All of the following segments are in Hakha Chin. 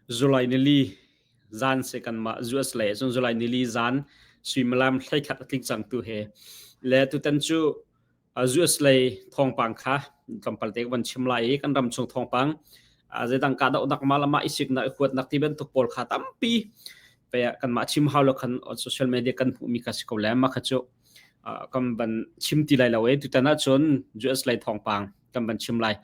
July nili zan si kanmah US lei cun July nili zan suimilam 11 a tling cang tu he le tutan cu US lei thawngpang kha tlawmpal te ka van chim lai i kan ram chung thawngpang zeidang ka dohnak ma lama i siknak i huatnak ti bantuk pawl kha tampi pe kanmah chim hau lo khan social media kan hmuhmi kha si ko le mah kha cu kan van chim ti lai lo e tutan ahcun US lei thawngpang kan van chim lai.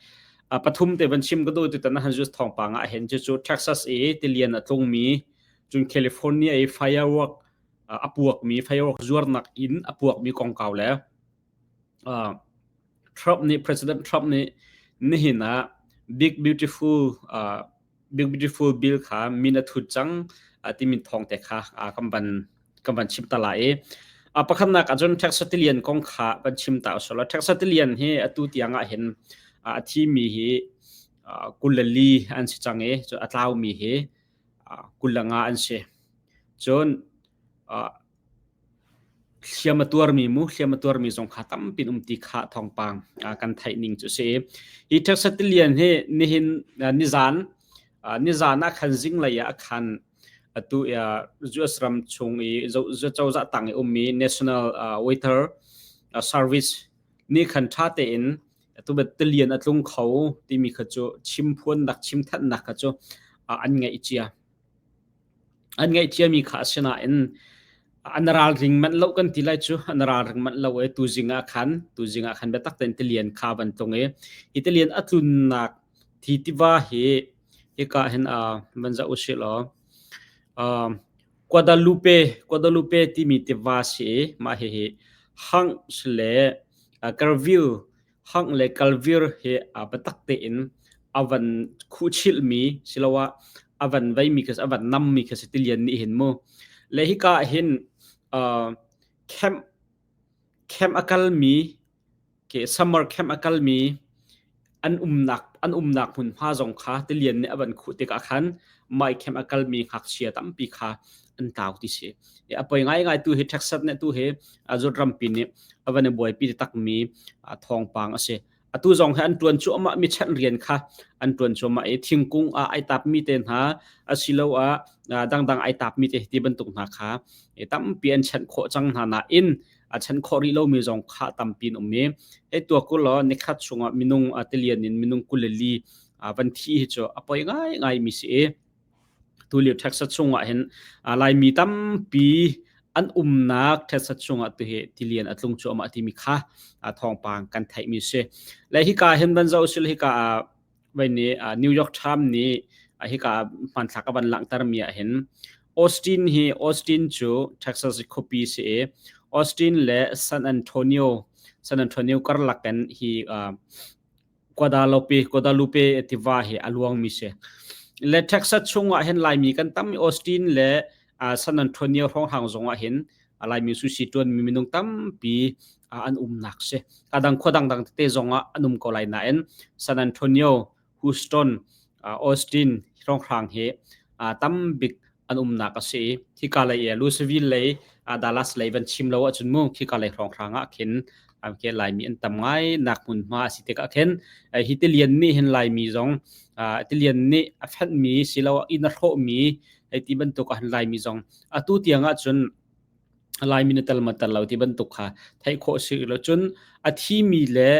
Pathum te van chim ka duh tutan ah US thawngpang ah hin cu Texas i tilian a tlungmi cun California i firework a puakmi firework zuarnak in a puakmi kongkau le Trump nih President Trump nih nihin ah Big Beautiful Big Beautiful Bill kha min a thut cang timi thawng te kha kan van kan van chim ta lai i pakhatnak ahcun Texas tilian kong kha van chim ta usulaw Texas tilian hi atu tiang ah hin a thimi hi 24 an si cang i a tlaumi hi 25 an si. Cun Hliam a tuarmi mu hliam a tuarmi zong kha tampi um ti kha thawngpang kan theih ning cu a si. Hi Texas tilian hi nihin nizan nizan ah khan zinglei ah khan atu US ram chung i cozah tang i ummi National Weather Service nih khan ṭha tein atu tilian a tlung kho timi kha cu chim phuannak chim thanhnak kha cu an ngeih cia. An ngaihthiami kha a si nain an ralring manh lo kan ti lai cu an ralring manh lo i tuzing ah khan tuzing ah khan biatak tein tilian kha van tlung i hi tilian a tlunnak thi tiva hi hika hin van zoh usih law Guadalupe Guadalupe timi tiva si i mah hihi Hanks le Kerrville Hangh le kalvir hi biatak tein a van khuhchilhmi siloah a van veimi khi a van nammi khi si tilian nih hin mu. Le hika ah hin camp camp a kalmi ke summer camp a kalmi an umnak an umnak hmunhma zong kha tilian nih a van khuh tikah khan mai camp a kalmi ngakchia tampi kha an tlau ti si. A poi ngaingai tu hi Texas nih tu hi Azut rampi nih a van i buaipi takmi thawngpang a si. Atu zong hi an ṭuan cuahmah mi chanh rian kha an ṭuan cuahmah i thingkung ah ai tapmi te hna asiloah dangdang ai tapmi te ti bantuk hna kha tampi an chanh khawh cang hna nain a chanh khawh rih lomi zong kha tampi an um i hei tuak u law nikhat chungah minung tilian in minung 24 van thi hi cu a poi ngaingai mi si i Tulio Texas chungah hin Laimi tampi an umnak Texas chungah tu hi tilian a tlung cuahmah timi kha thawngpang kan theihmi si. Le hika hin van zoh sil hika ah vai nih New York Times nih hika hmanthlak a van langhter mi ah hin Austin hi Austin cu Texas khuapi si i Austin le San Antonio San Antonio karlak in hi Guadalupe Guadalupe tiva hi a luangmi si. Le Texas chungah hin Laimi kan tam i Austin le San Antonio hrawnghrang zongah hin Laimi sushi tuanmi minung tampi an umnak si. Adang khua dangdang tete zongah an um ko lai nain San Antonio, Houston, Austin hrawnghrang hi tam bik an umnak a si i khika lei i Louisville lei Dallas lei van chim lo ahcun mu khika lei hrawnghrang ah khin ke Laimi an tam ngai nak hmunhma a si tikah khin hi tilian nih hin Laimi zong tilian nih a fenhmi silo inn a hrawhmi hei ti bantuk ah Laimi zong atu tiang ahcun Laimi na tel ma tel lo ti bantuk kha theih khawh si lo cun a thimi le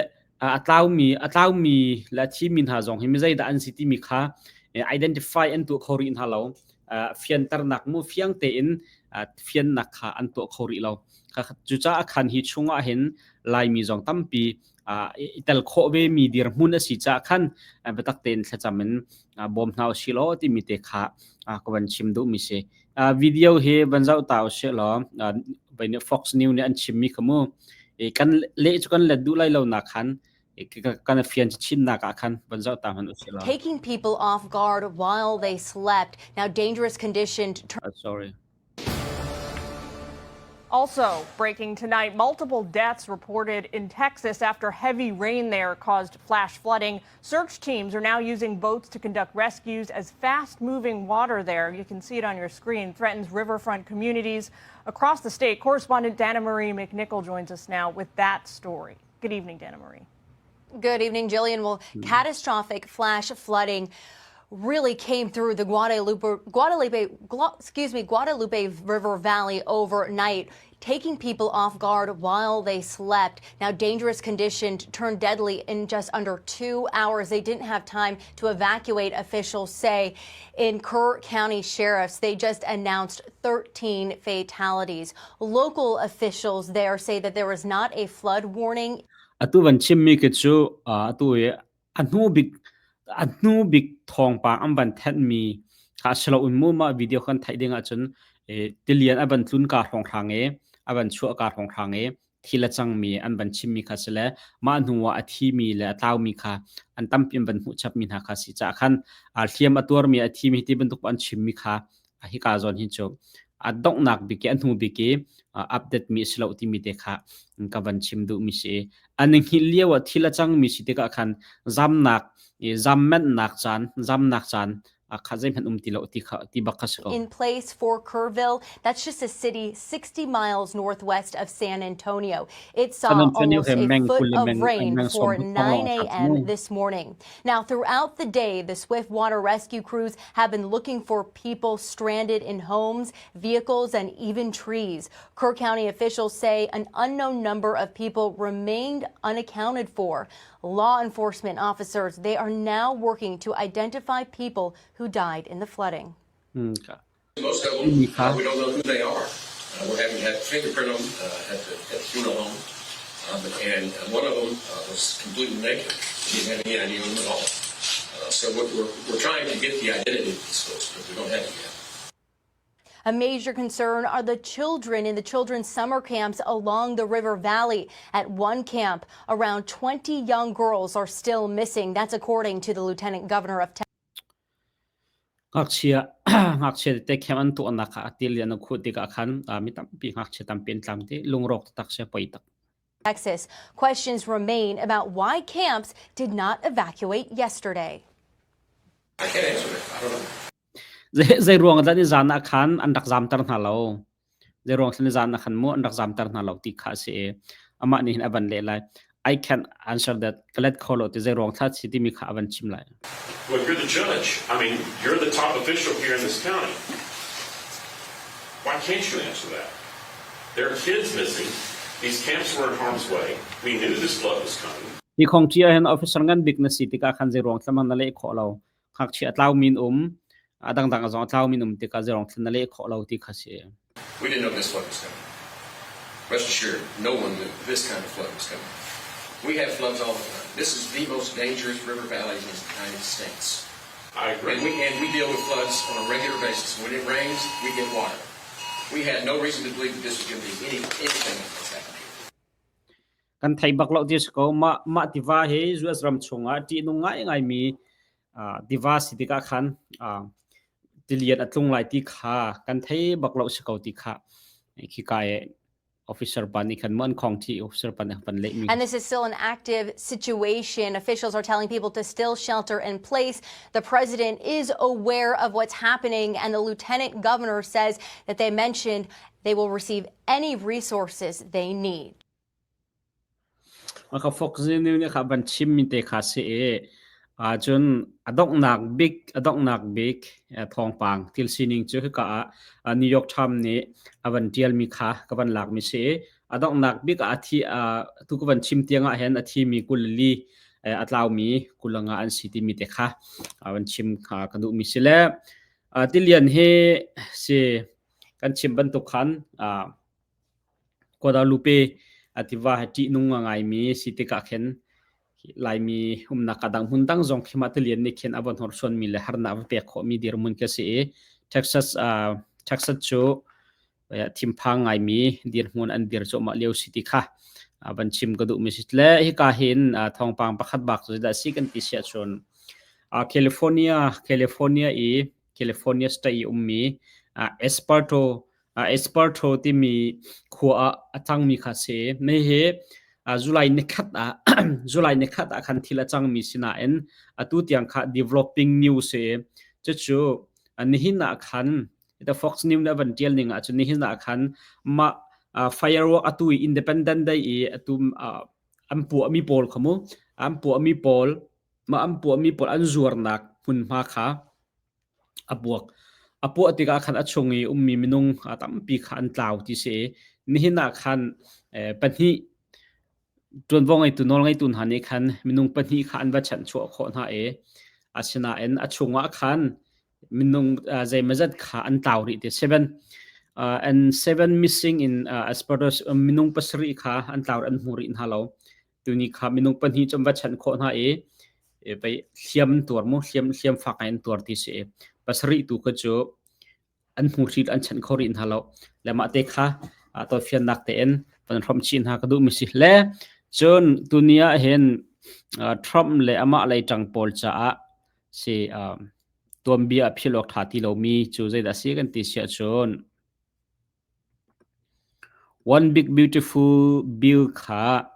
a tlaumi a tlaumi le a thimi hna zong hi mi zeidah an si timi kha identify an tuah kho rih hna lo fianternak mu fiang tein fiannak kha an tuah kho rih lo cucaah khan hi chungah hin Laimi zong tampi i tel khawh ve mi dirhmun a si caah khan biatak tein thlacam in bawm hna usih law timi te kha ka van chim duhmi si. Video hi van zoh ta usih law Fox News nih an chimmi kha mu kan leh cu kan let duh lai lo nak khan kan fian chinnak ah khan van zoh ta hman usih law. Taking people off guard while they slept. Now dangerous condition. Sorry. Also breaking tonight, multiple deaths reported in Texas after heavy rain there caused flash flooding. Search teams are now using boats to conduct rescues as fast moving water there, you can see it on your screen, threatens riverfront communities across the state. Correspondent Dana Marie McNichol joins us now with that story. Good evening, Dana Marie. Good evening, Jillian. Well, catastrophic flash flooding. really came through the Guadalupe, Guadalupe, excuse me, Guadalupe River Valley overnight, taking people off guard while they slept. Now, dangerous condition turned deadly in just under two hours. They didn't have time to evacuate, officials say. In Kerr County Sheriff's, they just announced 13 fatalities. Local officials there say that there was not a flood warning. Atu van chimmi ke cu atu i A hnu bik a hnu bik thawngpang an van thenhmi kha si loin mu mah video kan theih ding ahcun tilian a van tlun ka hrawnghrang i a van chuah ka hrawnghrang i thil a cangmi an van chimmi kha si le mah hnu ah a thimi le a tlaumi kha an tampi an van hmuh chapmi hna kha si caah khan hliam a tuarmi a thimi ti bantuk an chimmi kha hika zawn hin cu a donghnak bik i a hnu bik i update mi si lo timi te kha ka van chim duh mi si an i hngilh lio ah thil a cang mi si tikah khan zamnak i zammenhnak caan zamnak caan kha zeihmanh um ti lo ti kha ti bak kha si ko in place for Kerrville. That's just a city 60 miles northwest of San Antonio. It saw San Antonio almost he a meng foot kul le of meng rain meng for som thong 9 lawng a tha a.m. mu. this morning. Now, throughout the day, the swift water rescue crews have been looking for people stranded in homes, vehicles, and even trees. Kerr County officials say an unknown number of people remained unaccounted for. Law enforcement officers, they are now working to identify people who died in the flooding. Most of them, we don't know who they are. We're having to have fingerprint them at the, at the funeral home. And one of them was completely naked. She didn't have any ID on them at all. So we're, we're, we're trying to get the identity of these folks, but we don't have it yet. A major concern are the children in the children's summer camps along the river valley. At one camp, around 20 young girls are still missing. That's according to the lieutenant governor of Texas. Ngakchia ngakchia tete khem an tuahnak kha a til i an khuh tikah khan mi tampi ngakchia tampi an tlam ti lungrawk taktak si poi tak. Texas. Questions remain about why camps did not evacuate yesterday. I can't answer that. I don't know. Zei ruang dah ni zan ah khan an rak zamter hna lo? Zei ruang thil zan ah khan mu an rak zamter hna lo ti kha a si i amah nih hin a van leh lai. I can't answer that. Ka let kho lo ti zei ruang thla si timi kha a van chim lai. Well, you're the judge. I mean, you're the top official here in this county. Why can't you answer that? There are kids missing. These camps were in harm's way. We knew this flood was coming. Hi khong ṭi ah hin officer ngan bik na si tikah khan zei ruang thlam na leh khawh lo. Ngakchia a tlau min um, a dangdang zong a tlau min um tikah zei ruang thlam na leh khawh lo ti kha si. We didn't know this flood was coming. Rest assured, no one knew this kind of flood was coming. We have floods all the time. This is the most dangerous river valley in the United States. I agree. And we, and we deal with floods on a regular basis. When it rains, we get water. We had no reason to believe that this was going to be any, anything like what's happened here. Kan thei bak lo ti si ko. Mah mah tiva hi US ram chungah ṭihnung ngaingaimi tiva si tikah khan tilian a tlung lai ti kha kan thei bak lo si ko ti kha khika i officer pa nih khan mu an khong thi officer pa nih van leh mi. And this is still an active situation. Officials are telling people to still shelter in place. The president is aware of what's happening, and the lieutenant governor says that they mentioned they will receive any resources they need. A ka fok nih kha van chimmi te kha si i cun a donghnak bik a donghnak bik thawngpang thil sining cu hika ah New York Times nih a van ṭialmi kha ka van lakmi si i a donghnak bik ah a thi tu ka van chim tiang ah hin a thimi 24 a tlaumi 25 an si timi te kha van chim kha ka duhmi si le tilian hi si kan chim bantuk khan Guadalupe a tiva hi ṭihnung a ngaimi si tikah khin Laimi umnak a dang hmun dang zong khi mah tilian nih khin a von hnorsuanmi le harnak a va pek khawhmi dirhmun khi a si i Texas Texas cu thinphang ngaimi dirhmun an dir cuahmah lio si ti kha van chim ka duhmi si. Le hika hin thawngpang pakhat bak cu zeidah a si kan ti siah cun California California i California state i ummi Esparto Esparto timi khua ah a cangmi kha si. Mei hi July nikhat ah July nikhat ah khan thil a cangmi si nain atu tiang kha developing news si. Cucu nihin ah khan the Fox News nih a van tial ning ah cun nihin ah khan mah firework atu i Independent Day i atu an puahmi pawl kha mu an puahmi pawl mah an puahmi pawl an zuarnak hmunhma kha a puak. A puah tikah khan a chung i ummi minung tampi kha an tlau ti si i nihin ah khan pahnih ṭuanvo ngeitu nawlngeitu hna nih khan minung pahnih kha an va chanhchuah khawh hna i asinain a chungah khan minung zeimawzat kha an tlau rih ti seven and seven missing in asperges minung pasarih kha an tlau an hmu rih hna lo. Tuni kha minung pahnih cu an va chanh khawh hna i pei hliam an tuar mu hliam hliam fak ngai an tuar ti si i pasarih tu kha cu an hmu hri an chanh kho rih hna lo le mah te kha tawifiannak tein van hrawmh chih hna ka duhmi si le cun tuni ah hin Trump le amah lei ṭang pawl caah si tuanbia a philh awk ṭha ti lomi cu zeidah si kan ti siah cun One Big Beautiful Bill kha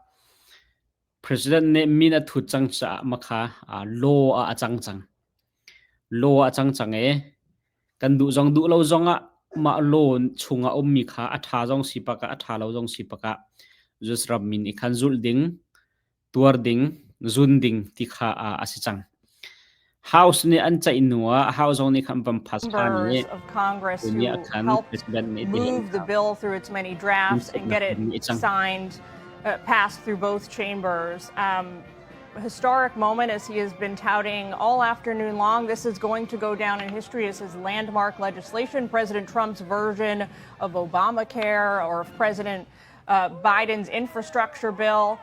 President nih min a thut cang caah makha law ah a cang cang. Law ah a cang cang i kan duh zong duh lo zong ah mah law chung ah ummi kha a ṭha zong si pak ah a ṭha lo zong si pak ah US ram min i khan zulh ding tuar ding, zun ding ti kha a si cang. House nih an ceih hnu ah House zong nih khan van pass ṭhan i members of Congress tuni who ah khan helped President nih move the bill through its many drafts and get it signed, passed through both chambers. Historic moment as he has been touting all afternoon long. This is going to go down in history as his landmark legislation, President Trump's version of Obamacare or of President Biden's infrastructure bill.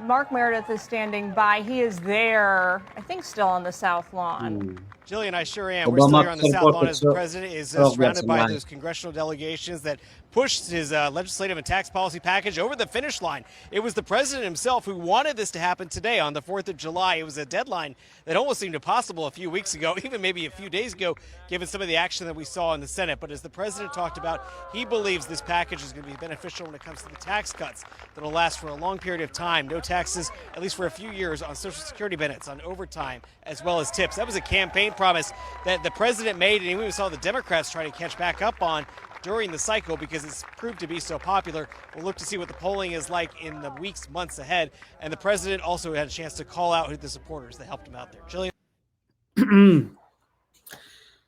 Mark Meredith is standing by. He is there, I think, still on the South Lawn. Jillian, I sure am. We're still here on the South Lawn as the president is surrounded by those congressional delegations that pushed his legislative and tax policy package over the finish line. It was the president himself who wanted this to happen today on the 4th of July. It was a deadline that almost seemed impossible a few weeks ago, even maybe a few days ago, given some of the action that we saw in the Senate. But as the president talked about, he believes this package is going to be beneficial when it comes to the tax cuts that'll last for a long period of time. No taxes, at least for a few years, on Social Security benefits, on overtime, as well as tips. That was a campaign promise that the president made, and we saw the Democrats try to catch back up on during the cycle because it's proved to be so popular. We'll look to see what the polling is like in the weeks, months ahead. And the president also had a chance to call out the supporters that helped him out there. Jillian?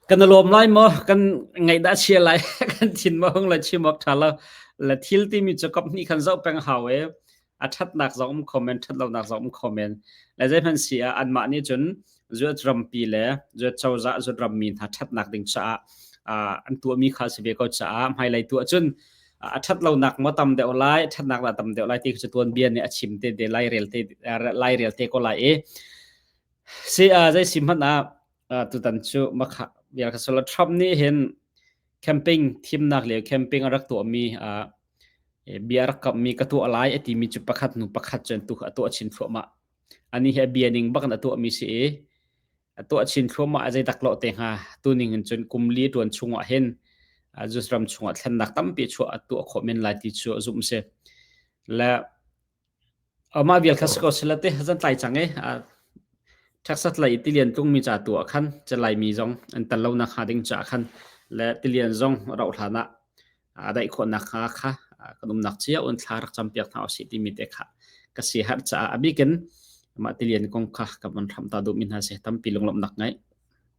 Kan lawm lai maw kan ngaihdah chia lai kan thin ma hung la chim awk tha lo la thil timi cu kap hnih khan zoh peng hau e a thatnak zong um comment that lonak zong um comment le zei hman si ah anmah nih cun zuat rampi le zuat cozah zuat rammi hna thatnak ding caah an tuahmi kha si ve ko caah hmailei tuah cun a that lonak maw tam deuh lai thatnak lah tam deuh lai ti cu tuanbia nih a chim te te lai rel te lai rel te ko lai i si a zei sim hmanh ah tutan cu makha bial kha sola Trump nih hin camping thimnak le camping a rak tuahmi bia rak kammi ka tuah lai a timi cu pakhat hnu pakhat cun tu a tuah chin thluahmah ani hi a bia ning bak in a tuahmi si i a tuah chin thluahmah a zei dak lo te hnga tuning in cun kum li tuan chungah hin Jews ram chungah thlennak tampi chuah a tuah khawh men lai ti cu a zumh si le amah vial kha si ko sila te zan tlai cang e Texas lei tilian tlungmi ca tu ah khan Laimi zong an tel lonak hnga ding caah khan le tilian zong rauh hlan ah a daih khawhnak hnga kha kan umnak cio in thla rak campiak hna usih timi te kha ka si har caah a bikin mah tilian kong kha ka van hram ta duhmi hna si tampi lunglawmhnak ngai.